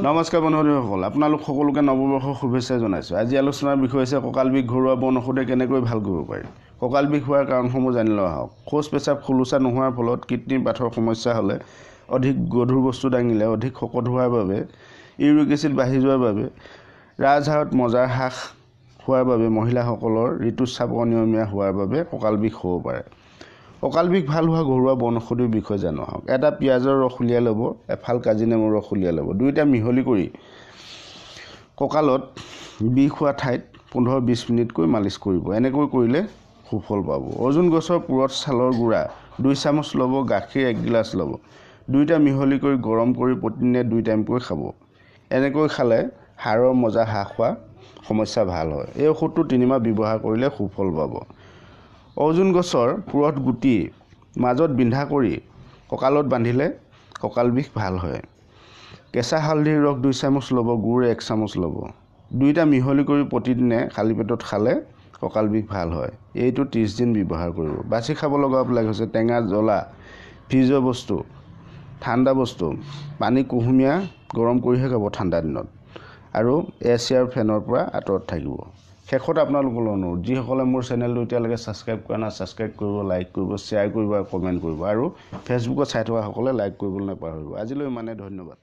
নমস্কাৰ বন্ধুসকল, আপোনালোক সকলোকে নৱবৰ্ষৰ শুভেচ্ছা জনাইছোঁ। আজি আলোচনাৰ বিষয় হৈছে কঁকাল বিষ ঘৰুৱা বন ঔষধে কেনেকৈ ভাল কৰিব পাৰি। কঁকাল বিষ হোৱাৰ কাৰণসমূহ জানি লোৱা হওক। শৌচ পেচাব খোলোচা নোহোৱাৰ ফলত কিডনীৰ পাথৰ সমস্যা হ'লে, অধিক গধুৰ বস্তু দাঙিলে, অধিক শকত হোৱাৰ বাবে, ইউৰিক এচিড বাঢ়ি যোৱাৰ বাবে, ৰাজহাড়ত মজাৰ হ্ৰাস হোৱাৰ বাবে, মহিলাসকলৰ ঋতুস্ৰাৱ অনিয়মীয়া হোৱাৰ বাবে কঁকাল বিষ হ'ব পাৰে। কঁকাল বিষ ভাল হোৱা ঘৰুৱা বন ঔষধিৰ বিষয়ে জানো আহক। এটা পিঁয়াজৰ ৰস উলিয়াই ল'ব, এফাল কাজি নেমুৰ ৰস উলিয়াই ল'ব, দুয়োটা মিহলি কৰি কঁকালত বিষ হোৱা ঠাইত 15-20 মিনিটকৈ মালিচ কৰিব। এনেকৈ কৰিলে সুফল পাব। অৰ্জুন গছৰ পুৰঠ ছালৰ গুড়া 2 চামুচ ল'ব, গাখীৰ 1 গিলাচ ল'ব, দুয়োটা মিহলি কৰি গৰম কৰি প্ৰতিদিনে 2 টাইমকৈ খাব। এনেকৈ খালে হাড়ৰ মজা হ্ৰাস হোৱা সমস্যা ভাল হয়। এই ঔষধটো 3 মাহ ব্যৱহাৰ কৰিলে সুফল পাব। অৰ্জুন গছৰ পুৰঠ গুটি মাজত বিন্ধা কৰি কঁকালত বান্ধিলে কঁকাল বিষ ভাল হয়। কেঁচা হালধিৰ ৰস 2 চামুচ ল'ব, গুড় 1 চামুচ ল'ব, দুয়োটা মিহলি কৰি প্ৰতিদিনে খালী পেটত খালে কঁকাল বিষ ভাল হয়। এইটো 30 দিন ব্যৱহাৰ কৰিব। বাছি খাব লগাবিলাক হৈছে টেঙা, জ্বলা, ফ্ৰিজৰ বস্তু, ঠাণ্ডা বস্তু, পানী কুহুমীয়া গৰম কৰিহে খাব ঠাণ্ডা দিনত, আৰু এ চি আৰু ফেনৰ পৰা আঁতৰত থাকিব। শেষত আপোনালোকলৈ অনুৰোধ, যিসকলে মোৰ চেনেলটো এতিয়ালৈকে ছাবস্ক্ৰাইব কৰা নাই, ছাবস্ক্ৰাইব কৰিব, লাইক কৰিব, শ্বেয়াৰ কৰিব আৰু কমেণ্ট কৰিব, আৰু ফেচবুকত চাই থকাসকলে লাইক কৰিবলৈ নাপাহৰিব। আজিলৈ ইমানে, ধন্যবাদ।